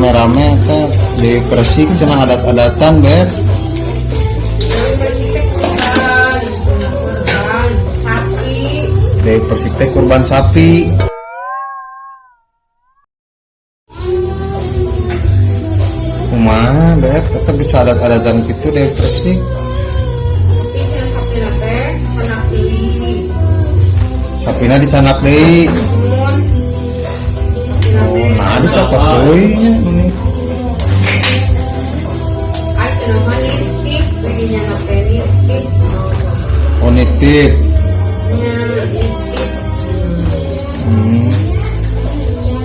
rame-rame teh Dewi Persik cenah adat-adatan, Beb. Dewi Persik teh kurban, kurban sapi. Dewi Persik teh kurban sapi. Kumaha, Beb, tetep bisa adat-adatan gitu Dewi Persik? Tapi cenah sapina teh pernah deui. Sapina dicandak deui. Mun sapina Oh, teh nah dicokot deui nya ini. Ai cenah mah nitip didinya na teh nitip. Oh, nitip. Nya nitip.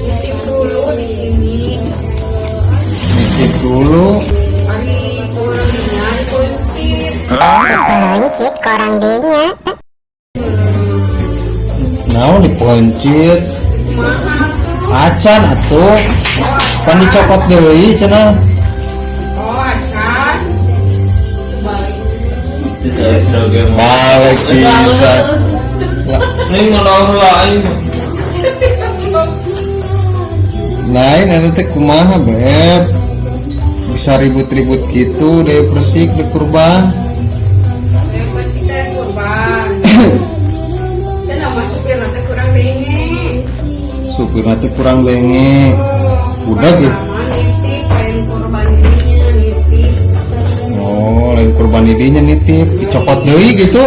Nitip dulu di sini. Nitip dulu. Ari kurang dinya dikuncit. Pencit korang dinya. Naon dipencit? Kumaha tuh? Acan atuh. Pan dicokot deui cenah. Oh, acan. Balik. Balik bisa. Ini ngelawan lain. Lain anu teh kumaha, Beb? Bisa ribut-ribut gitu Dewi Persik di kurban. Dewi Persik teh kurban. Cenah mah supirna teh kurang denge. Supirna teh kurang denge. Oh, Udah gitu. pertama nitip lain kurban didinya nitip. Oh, lain kurban didinya nitip, dicokot deui gitu.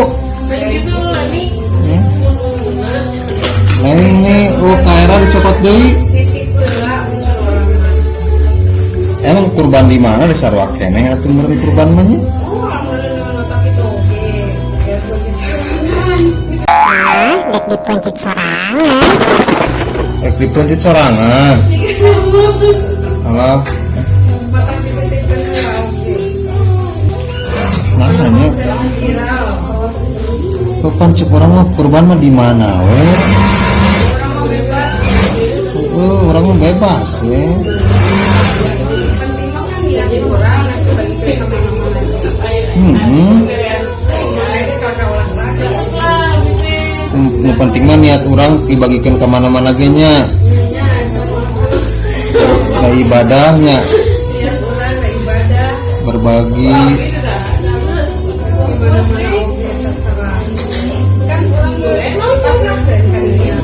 Lain nih, oh kaera dicokot deui. Nitip heula mun urang mah. Emang kurban di mana, di sarua keneh atuh meureun kurban mah nya? Oh, meureun nu kitu oge. Ya sorangan. Ah, dek dipencit sorangan. Rek dipencit sorangan. Alah, Matak dititipkeun heula oge. Nah nya. Viral. Kapan cek urang mah kurban mah di mana we? Urang mah bebas. Oh, urang mah bebas we. Penting mah kan niat urang nanti bagikeun ka mana-mana. Nah, itu kakak olahraga. Nu penting mah niat urang dibagikan kemana-mana ge nya. Nya, Nah, ibadahnya niat urang da ibadah. Berbagi. Di mana-mana oge terserah. Kan urang geus pasrahkeun ka dieu.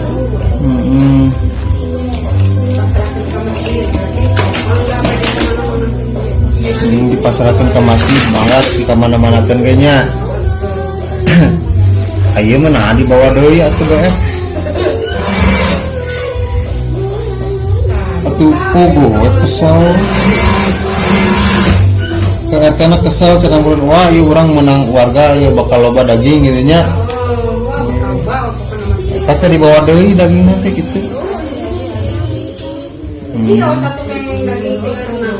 Pasrahkeun ka masjid berarti mangga bade ka mana-mana. Dipasrahkan ke masjid, mangga di kemana-mana kan kayaknya. Ayo mah nah dibawa deui atuh, BF. Atuh puguh we kesel. Ke RT na kesel cenah meureun, wah ieu urang menang warga ieu bakal loba daging gitu nya. Oh, wah bakal loba pokona mah. Kata dibawa deui dagingna teh gitu. Iya, satu kengeng daging teh kena.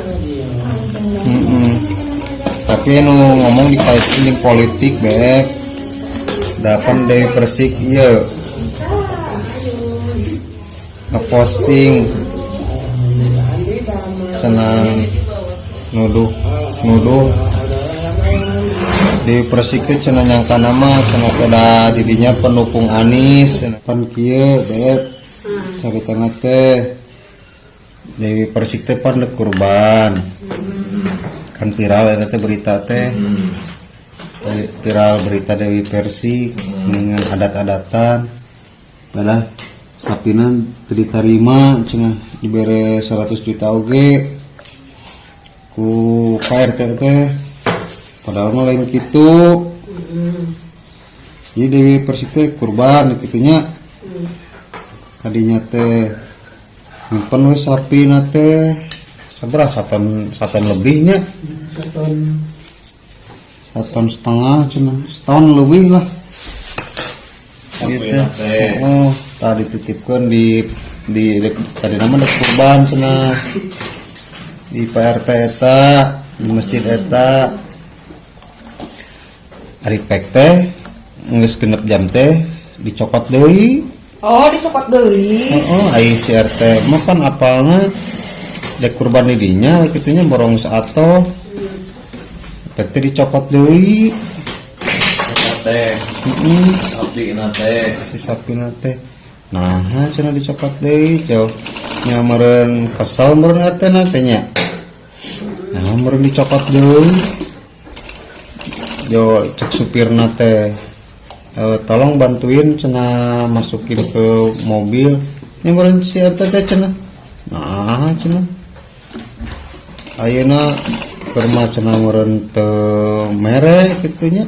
Tapi nu ngomong dikaitkan jeung politik, Beb. Dapan Dewi Persik ieu ngeposting tenang nuduh nuduh Dewi Persik teh cenah nyangka nama cenah pada didinya pendukung Anies cenah. Pan kieu, Beb, caritana teh Dewi Persik teh pan dek kurban kan viral eta teh berita teh. Viral berita Dewi Persik dengan adat-adatan, padahal sapina teu diterima cenah, dibere 100 juta oge ku Pak RT teh, padahal mah lain kitu. Jadi Dewi Persik teh kurban kitunya, tadinya teh nyimpen we sapina teh sabaraha, saton, saton lebihnya, saton setengah cenah, setahun lebih lah gitu. Sapina teh. Oh, tadi titipkan di tadi nama dek kurban cenah di Pak RT eta di masjid eta. Ari pek teh geus genep jam teh dicokot deui. Oh, dicokot deui. Oh, ai si RT mah pan apalna dek kurban di dinya kitunya, borong saato pek teh dicokot deui. Teh Heeh. sapi na teh. Si sapina teh nah cenah dicokot deui jauh. Nya meureun kesel meureun RT na teh nya. Nah, meureun dicokot deui. Jo cek supirna teh, "Tolong bantuin," cenah, "masukin ke mobil." Nya meureun si RT teh cenah. Nah, cenah. Ayeuna keur mah cenah meureun teu mere kitu nya.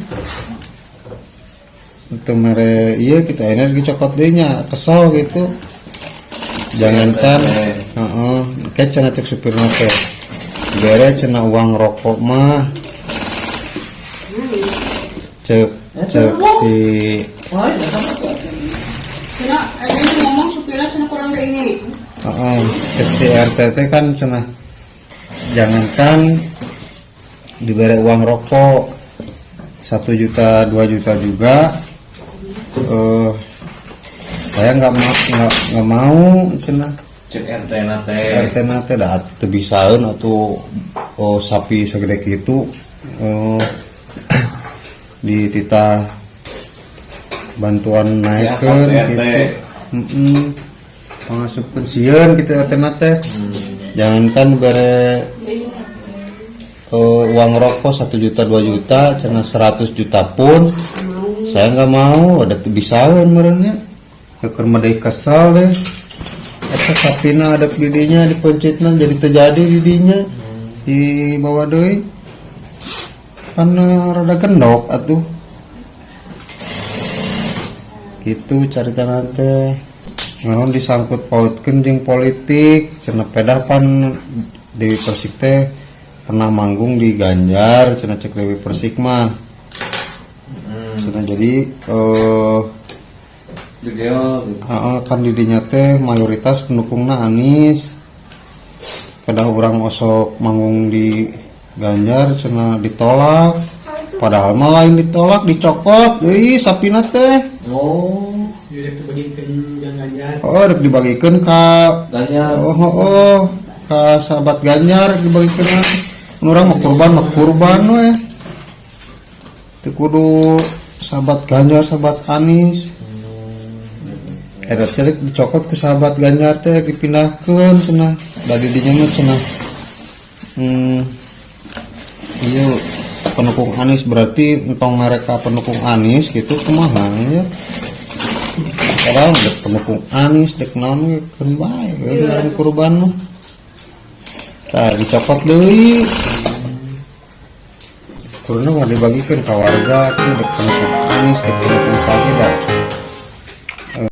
Teu mere ieu kitu, ayeuna dicokot deui nya kesel gitu. Jangankan, heeh, kayak cenah cek supirna teh. Bere cenah uang rokok mah. Cek cek si Wah, ini sama tuh. Cenah ini ngomong supirnya cenah kurang ini. Heeh, cek si RT teh kan cenah jangankan diberi uang rokok 1 juta 2 juta juga, saya nggak mau, nggak mau cenah. Cek RT na teh. RT na teh da teu bisaeun atuh, oh, sapi segede kitu, dititah bantuan naikkeun Diangkat RT. Gitu. Heeh. Pangasupkeun sieun gitu RT na teh. Jangankan bere uang rokok 1 juta 2 juta cenah, 100 juta pun saya nggak mau, ada teu bisaeun meureun nya. Keur mah deui kesel deh. Eta sapina ada didinya dipencitna jadi terjadi didinya dibawa deui pan, rada gendok atuh gitu carita teh. Naon disangkut pautkeun jeung politik cenah, pedah pan Dewi Persik teh pernah manggung di Ganjar cenah, cek Dewi Persik mah cenah. Jadi Video gitu. Heeh, kan didinya teh mayoritas pendukungna Anies, pedah urang osok manggung di Ganjar cenah ditolak, padahal mah lain ditolak, dicokot euy sapina teh. Oh, Jadi dibagikan Ganjar. Oh, rek dibagikeun ka Ganjar. Oh, ka sahabat Ganjar dibagikeun. Nu urang mah kurban we, teu kudu sahabat Ganjar, sahabat Anies. Eta teh rek dicokot ku sahabat Ganjar teh, rek dipindahkeun cenah da didinya mah cenah, iya pendukung Anies, berarti entong mereka pendukung Anies gitu, kumaha ya? Padahal dek pendukung Anies dek naon ge keun bae we ngaran kurban mah. Tah, dicokot deui. Kurna mah dibagikeun ka warga tuh, dek pendukung Anies dek pendukung saha da.